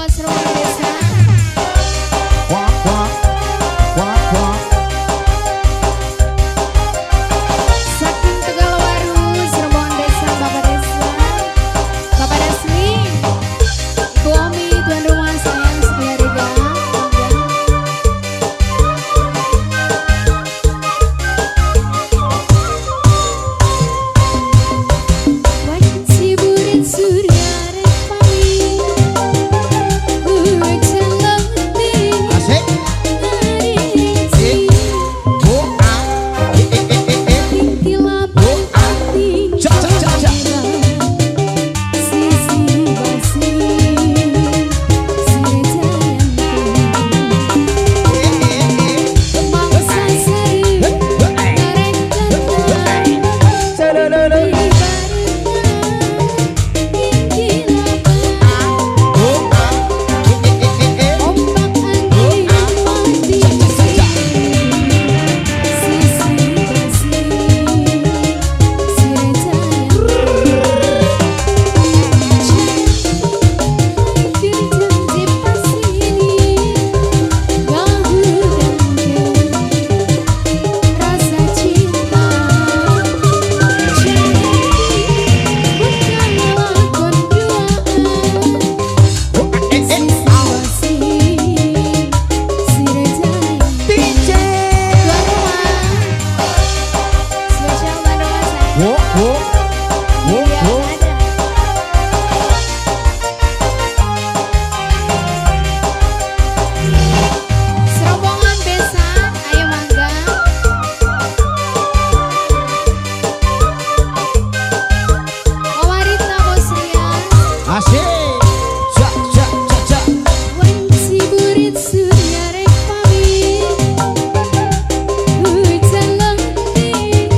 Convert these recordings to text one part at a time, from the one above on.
Seremban Desa. Wah wah wah wah. Saking Tegalwaru, Seremban Desa, Bapak Desa, Bapak Dasli, Ibu Omi, tuan rumah sayang sekeluarga. Wanci burit surya repami, hujan letih Asik. Ngarinci. O A E E E E E. Kilapan ati Ja, ja, ja, ja. Sisi basi sirajayanku E E E. mangsa sari ngareng Celelele. Kilapan O A E E E E E. ombak angin mati sisi basi sirajayanku janji pasini rasa cinta janji bukan lakon duaan O A E E. sisi sirajayanku. DJ. Tuan rumah spesial tuan rumah saya Wo wo wo Yulia wo. Nada. Serombongan desa, ayo mangga. Mawarita Bosria, Asik. Ja ja ja ja. wanci burit surya repami, hujan letih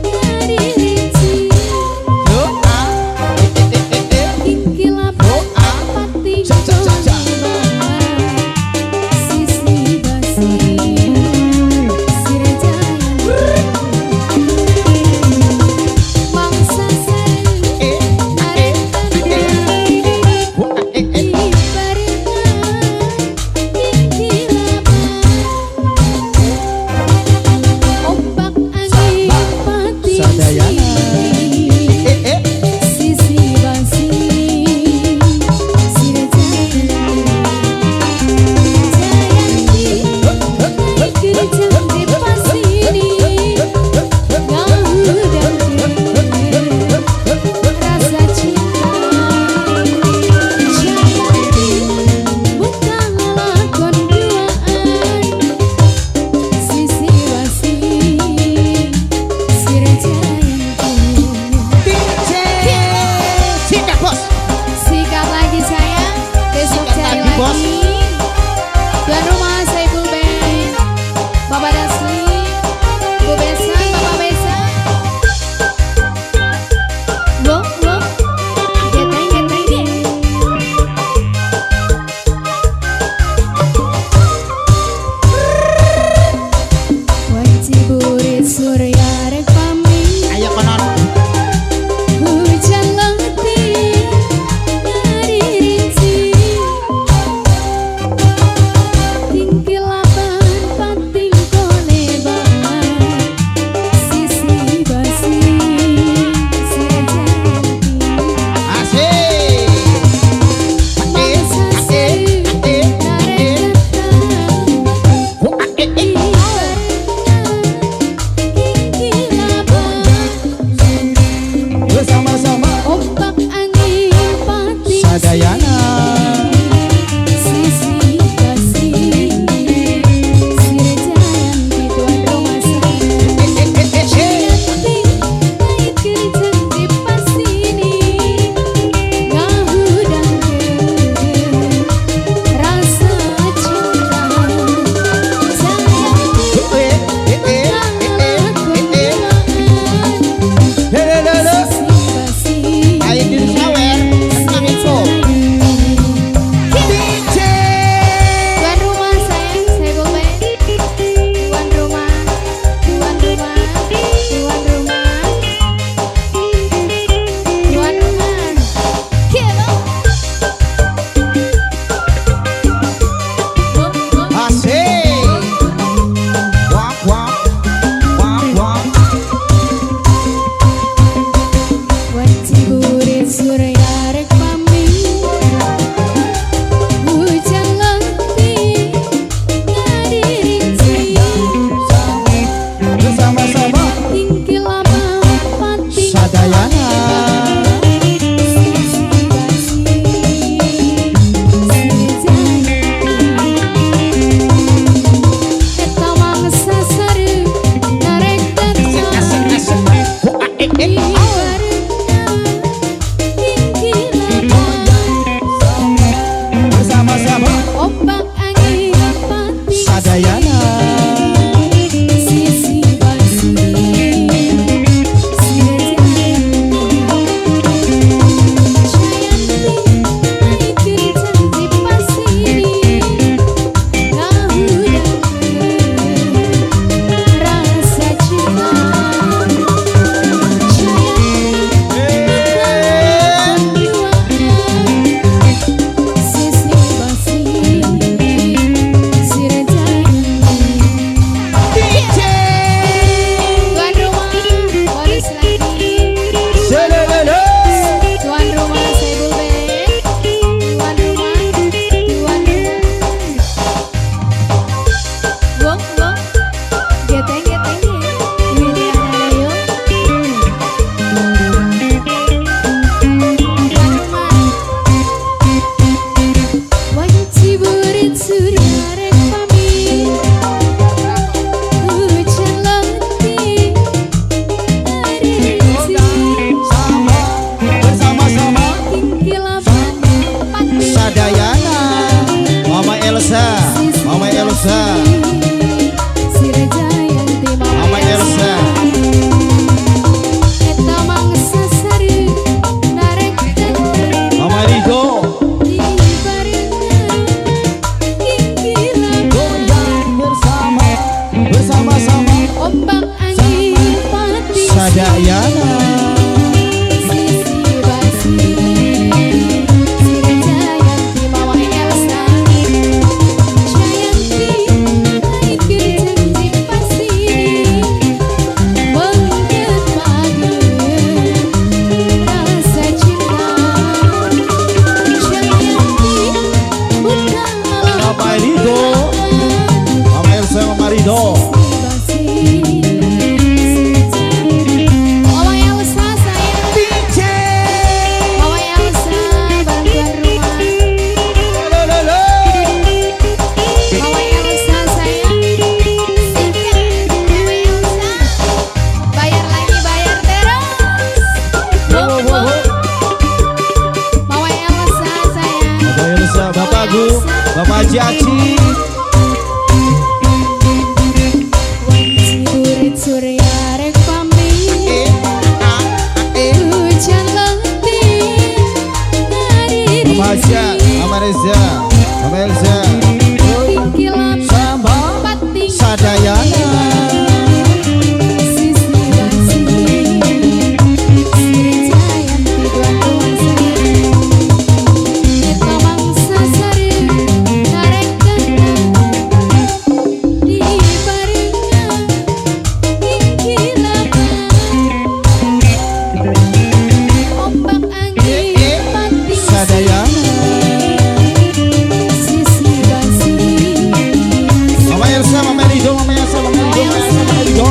ngaririnci, O A E E E E E. Kilapan pati Ja, ja, ja, ja. sisi basi sirajayanku mangsa sareng E E E. Bapak Haji Aci. Wanci burit surya rek pamit. Eh, ah, eh. Hujan letih dari Mama Aja, Mama Reza, Mama Elza. Tinggi Sama pati Sadayana. Sisi basi Sri Jayanti tuan kuasa Kita mangsa sari karek ganda di barengan tinggi lapan ombak angin pati Sadayana. Sisi basi Mama Elsa, Mama Rido, Mama Elsa, Mama Rido, Mama Elsa, Mama Rido.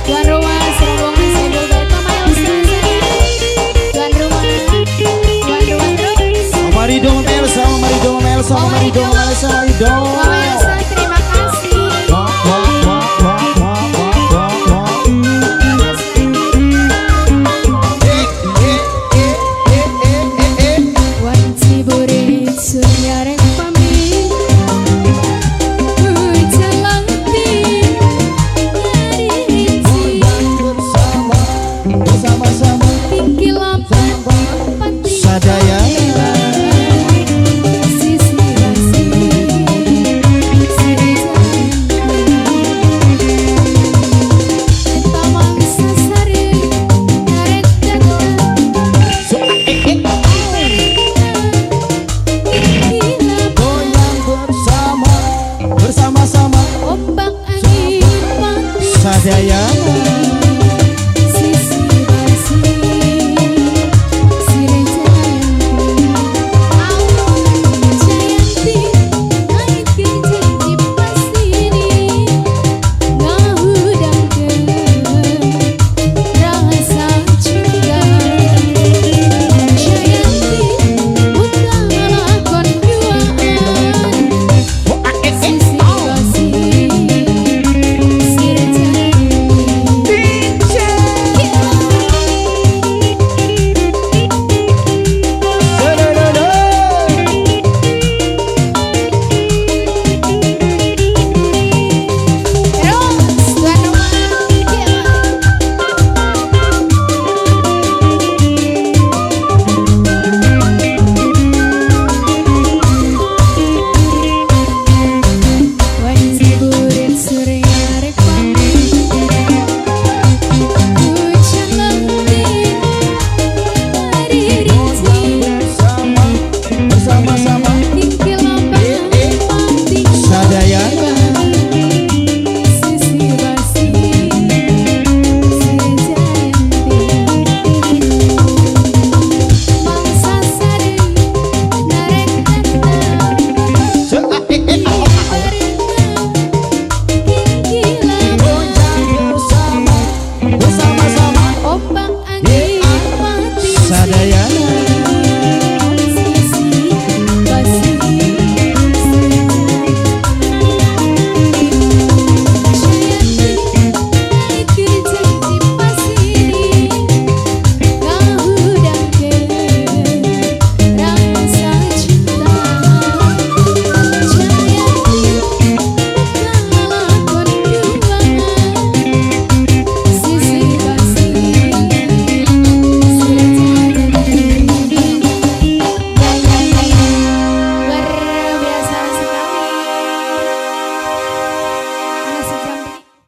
Tuan rumah serombongan Sendul Baik Mama Elsa Tuan rumah terus Mama Rido, Mama Elsa, Mama Rido, Mama Elsa, Mama Rido, Mama Elsa, Mama Rido. Mama Elsa terima kasih. Wah, wah, wah, wah, wah, wah, wah, wah. Eh, eh, eh, eh, eh, eh, eh. Wanci burit surya.